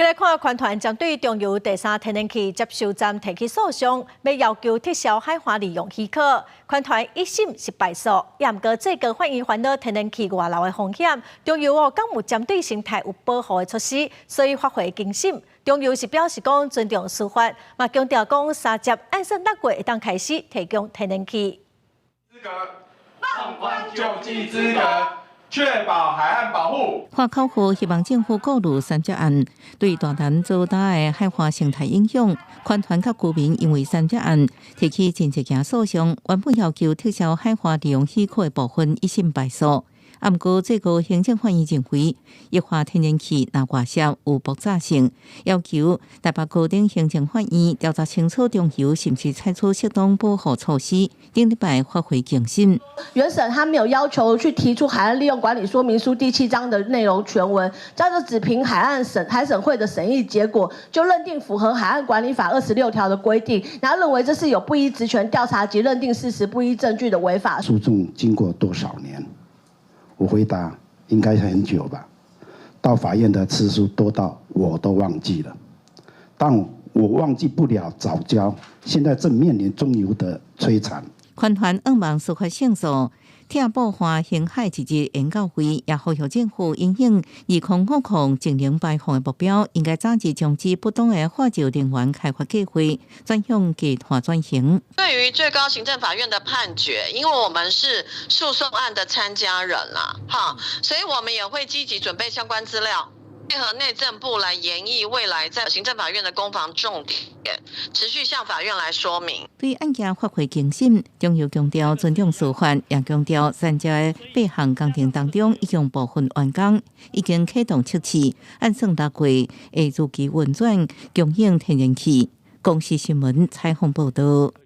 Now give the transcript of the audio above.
來看，環團針對中油第三天然氣接收站提起訴訟，欲要求撤銷海岸利用許可。環團一審是敗訴，也毋過最高法院煩惱天然氣外流的風險，中油哦敢有針對生態有保護的措施，所以發回更審。中油是表示講尊重司法，嘛強調講三接按算6月會當開始提供天然氣。資格，放寬救濟資格。確保海岸保護。發口號希望政府顧慮三接案對大潭藻礁的海岸生態影響。環團佮居民因為三接案提起真濟件訴訟，原本要求撤銷海岸利用許可的部分一審敗訴。啊，毋過最高行政法院認為，液化天然氣若外泄有爆炸性，要求台北高等行政法院調查清楚中油是毋是採取適當保護措施，頂禮拜發回更審。原審他沒有要求去提出海岸利用管理說明書第七章的內容全文，這就只憑海岸審海審會的審議結果，就認定符合海岸管理法26條的規定，然後認為這是有不依職權調查及認定事實、不依證據的違法。訴訟經過多少年？我回答應該很久吧，到法院的次數多到我都忘記了，但我忘記不了藻礁，現在正面臨中油的摧殘。環團向望司法勝訴，拆布花興海一日研究會也呼籲政府因應2050淨零排放的目標，應該早日終止不當的化石能源開發計劃，轉向低碳轉型。對於最高行政法院的判決，因為我們是訴訟案的參加人啦，哈，所以我們也會積極準備相關資料，配合內政部來研議未來在行政法院的攻防重點，持續向法院來說明。對案件發回更審，中油強調尊重司法，也強調三接的八項工程當中已經部分完工，已經啟動測試，按算6月會如期運轉供應天然氣。公視新聞採訪報道。